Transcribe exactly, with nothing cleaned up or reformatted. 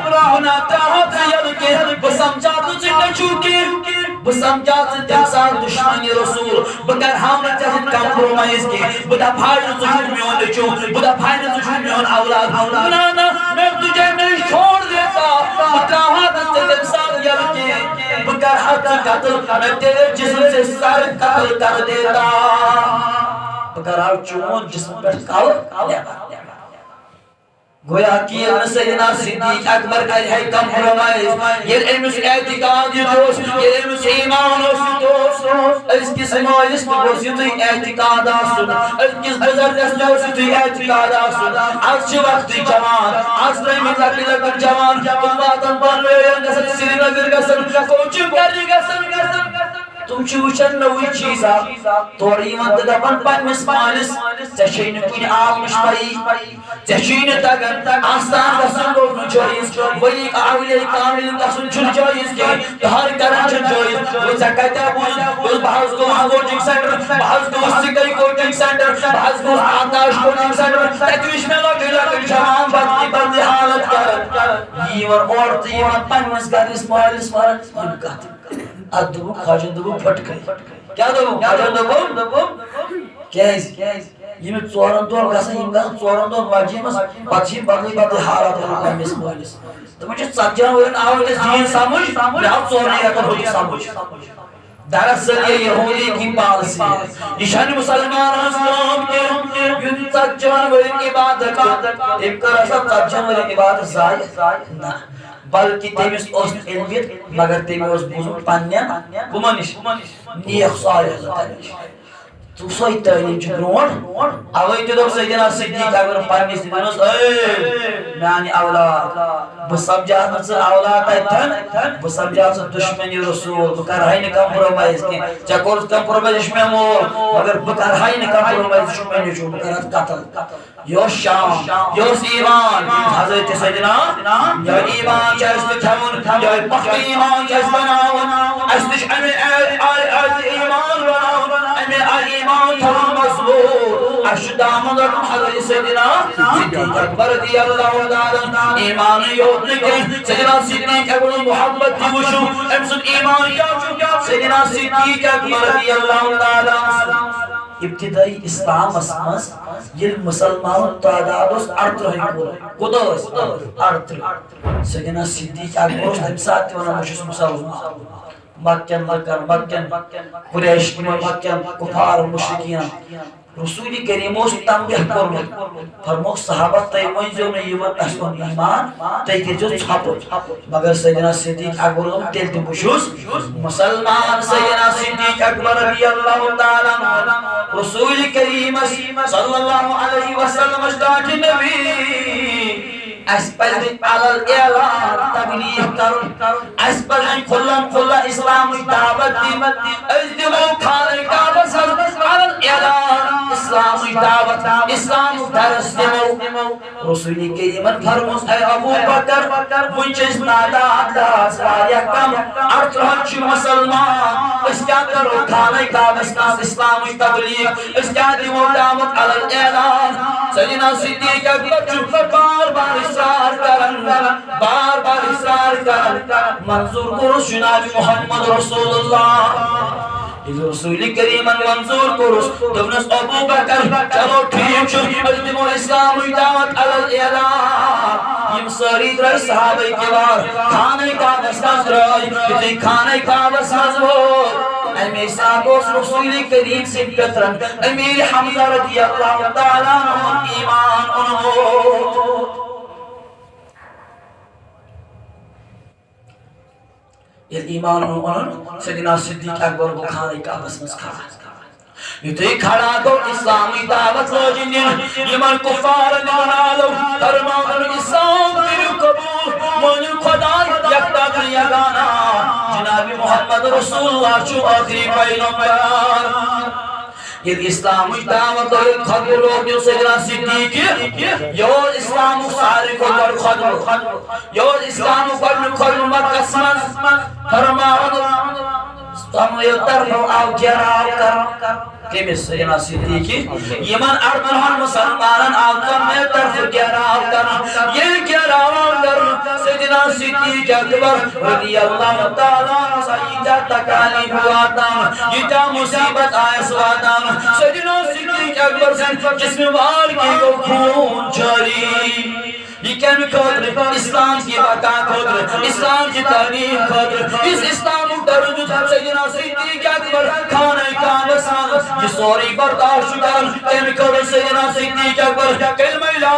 برٛونٛہہ نہ ترٛاوہا ژٕ یَلہٕ کینٛہہ، بہٕ سمجھا ژٕ ژٕ نیٚچوٗ کینٛہہ، بہٕ سمجھا ژٕ تَمہِ ساتہٕ دُشمنِ رسول، بہٕ کرہاو نہٕ ژےٚ سۭتۍ compromise کینٛہہ، بہٕ دپہٕ ہا نہٕ ژٕ چھُکھ میون نیٚچوٗ، بہٕ دپہٕ ہا نہٕ ژٕ چھُکھ میون اولاد۔ نہ، نہ، میں تجھے نہیں چھوڑ دیتا، بہٕ ترٛاوہا نہٕ ژےٚ تَمہِ ساتہٕ یَلہٕ کینٛہہ، بہٕ کرہا ژٕ قتل، میں تیرے جسم سے سر قتل کر دیتا، بہٕ کرہا چون جسم پٮ۪ٹھ کلہٕ نٮ۪بر۔ گویا کہ ییٚلہِ نہٕ سیدنا صدیق اکبر کرِ ہے compromise، ییٚلہِ أمِس اعتقاد یُتھ اوس، ییٚلہِ أمِس ایمان اوس یُتھ اوس، أزکِس مٲلِس تہِ گوٚژھ یُتھُے اعتقاد آسُن، أزکِس بُزرگس تہِ گوٚژھ یُتھُے اعتقاد آسُن۔ از چھِ وقتٕکۍ جوان، از ترٛٲومٕتۍ لۄکٕٹۍ لۄکٕٹۍ جوان، تِم واتن پانہٕ ؤنۍ گژھن سرینگر گژھن، coaching کرنہِ گژھن، گژھن۔ تِم چھِ وٕچھان نوٚوُے چیٖزا، تورٕ یِوان تہٕ دپان پننِس مٲلِس، ژےٚ چھے نہٕ کُنہِ عالمٕچ پَیی۔ ژےٚ چھُے نہٕ تگان، آستان گژھُن گوٚو نہٕ جٲیِز، ؤلی اولیاء کاملین گژھُن چھُنہٕ جٲیِز کینٛہہ، تہر کرُن چھُنہٕ جٲیِز۔ وۄنۍ ژےٚ کتہِ بوٗزُتھ؟ دوٚپُس، بہٕ حظ گوٚوُس coaching center، بہٕ حظ گوٚوُس سِکے coaching center، بہٕ حظ گوٚوُس آکاش coaching center، تتہِ وٕچھ مےٚ لۄکٕٹۍ لۄکٕٹۍ جوان بدلی بدلی حالت کران۔ یہِ یِوان اورٕ تہٕ یِوان پننِس گرس مٲلِس ونان یِم کتھٕ۔ اتھ دوٚپُکھ خۄجن، دوٚپُکھ پھٹکے۔ کیٛاہ دوٚپُکھ خۄجن؟ دوٚپُکھ، کیٛازِ؟ یِم ژورن دۄہن گژھن، یِم گژھن ژورن دۄہن مسجدِ منٛز، پتہٕ چھِ یِم بدلٕے بدلٕے حالات کران پننِس مٲلِس۔ تِمن چھِ ژتجی ہن ؤرین آو أمِس دین سمجھ، مےٚ آو ژورنٕے رٮ۪تن ہوٚتُے سمجھ۔ دراصل یہ یہودی کی پالیسی ہے، یہ چھنہٕ مسلمان ہنٛز کٲم کینٛہہ۔ یُن ژتجی ہن ؤرین عبادت کرُن، تٔمۍ کٔر ہسا ژتجی ہن ؤرین عبادت ضایع؟ نہ، بلکہ تٔمِس اوس نہٕ علم، مگر تٔمۍ اوس بوٗزمُت پننٮ۪ن کُمن نِش؟ نیک صالح لُکن نِش۔ تہٕ سۄے تعلیٖم چھِ برونٛٹھ۔ اوے تہِ دوٚپ سیدنا صدیق اکبر پننِس دِلس، "اے میانہِ اولاد، بہٕ سمجھاو نہٕ ژٕ اولاد اتھن، بہٕ سمجھاو ژٕ دُشمنِ رسول، بہٕ کرہے نہٕ compromise کینٛہہ۔ ژےٚ کوٚرُتھ compromise، یہِ چھُ مےٚ مول، مگر بہٕ کرہے نہٕ compromise، یہِ چھُ مےٚ نیٚچوٗ، بہٕ کرٕ اتھ قتل۔" یہِ اوس شام، یہِ اوس ایمان۔ حضرت سیدنا، یہِ ایمان چھُ اَسہِ تہِ تھاوُن، یہِ پختہٕ ایمان چھُ اَسہِ بناوُن۔ اَسہِ تہِ چھُ اَمے آیہِ، آیہِ، آیہِ تہِ ایمان بناوُن، اَمے آیہِ ایمان تھاوُن مضبوٗط۔ اَسہِ چھُ دامن رٹُن حضرت سیدنا صدیق اکبر رضی اللہ تعالیٰ عنہ۔ ایمانٕے یوت نہٕ کینٛہہ، سیدنا صدیق اکبر محبت تہِ وٕچھِو، أمۍ سُنٛد ایمان کیٛاہ چھُ؟ سیدنا صدیق اکبر رضی اللہ تعالیٰ عنہ۔ ابتدائی اسلامس منٛز ییٚلہِ مُسلمانُک تعداد اوس اَرترٕٛہَے کُن، کوٗتاہ اوس؟ اَرترٕٛہ۔ سیدنا صدیق اکبر اوس تَمہِ ساتہٕ تہِ وَنان، "بہٕ چھُس مُسلمان۔" مکن لُکن، مکن قریش، مکن کفار مشرکین۔ رسول کریم اوس تنبیہ کوٚرمُت، فرمووُکھ، "صحابہ، تُہۍ ؤنۍزیو نہٕ یِمن اَسہِ اوٚن ایمان، تُہۍ کٔرۍزیو ژھۄپہٕ۔" مگر سیدنا صدیق اکبر دوٚپ، "تیٚلہِ تہِ بہٕ چھُس مُسلمان۔" سیدنا صدیق اکبر رضی اللہ تعالیٰ عنہ رسول کریم صلی اللہ علیہ وسلم ٹاٹھہِ نبی۔ اَسہِ پَزِ علی الاعلان تبلیغ کرُن، اَسہِ پَزِ کھُلن کھُلا اسلامٕچ دعوت دِنۍ۔ أسۍ دِمو خانہ کعبس منٛز علی الاعلان اسلامٕچ دعوت، اسلامُک درس دِمو۔ رسول کریمن فرمووُس، "اے ابو بکر، وُنہِ چھِ أسۍ تعداد واریاہ کم، اَرترٕٛہَن چھِ مُسلمان، أسۍ کیٛاہ کرو خانہ کعبس منٛز اسلامٕچ تبلیغ، أسۍ کیٛاہ دِمو دعوت علی الاعلان؟" سیدنا صدیق اکبر چھُ بار بار اصرار کران، بار بار اصرار کران، منظور کوٚرُس جناب محمد رسول اللہ۔ ییٚلہِ رسول کریمن منظور کوٚرُس، دوٚپنس، "ابو بکر، چلو ٹھیٖک چھُ، أسۍ دِمو اسلامٕچ دعوت علی الاعلان۔" یِم سٲری درٛاے صحابہ کرام خانہ کعبس منٛز درٛاے۔ یُتھُے خانہ کعبس منٛز ووت، اَمے ساتہٕ اوس رسول کریم سٕنٛدۍ پِترن امیر حمزہ رضی اللہ تعالیٰ عنہ ایمان اوٚنمُت۔ ییٚلہِ ایمان اوٚن، اوٚنُن، سیدنا صدیق اکبر گوٚو خانہ کعبس منٛز کھڑا۔ یُتھُے کھڑا گوٚو، اسلامٕچ دعوت لٲج دِنہِ۔ یِمن کفارن دِیُن آلو، فرماوُن، "اسلام کٔرِو قبول، مٲنِو خداے یکتا تہٕ یگانا۔ جناب محمد رسول اللہ چھُ ٲخری پیغمبر۔" ییٚلہِ اسلامٕچ دعوت لٲج، خطبہٕ لوگ دیُن سیدنا صدیق، یہِ اوس اسلامُک ساروی کھۄتہٕ بوٚڑ خطبہٕ۔ یہِ اوس اسلامُک گۄڈٕنیُک خطبہٕ مکس منٛز۔ فرماوان، ژۄنوَیو طرفو آو گھیراو کرنہٕ۔ کٔمِس؟ سیدنا صدیق۔ یِمن اَرترٕٛہَن مسلمانن آو ژۄنوَیو طرفہٕ گھیراو کرنہٕ۔ ییٚلہِ گھیراو آو کرنہٕ، سیدنا صدیق اکبر رضی اللہ تعالیٰ عنہ ییٖتیٛاہ تکالیف واتان، ییٖتیٛاہ مصیبت آیس واتان، سیدنا صدیق اکبر سٕنٛدِ جسمِ مبارکہِ گوٚو خوٗن جٲری۔ یہِ کمہِ خٲطرٕ؟ اسلام کی بقا خٲطرٕ، اسلام کی تعلیٖم خٲطرٕ۔ یُس اسلامُک درس دیُت سیدنا صدیق اکبر خانہ کعبس منٛز، یہِ سورُے برداشت چھُ کران۔ کمہِ خٲطرٕ؟ سیدنا صدیق اکبر کلمہ لا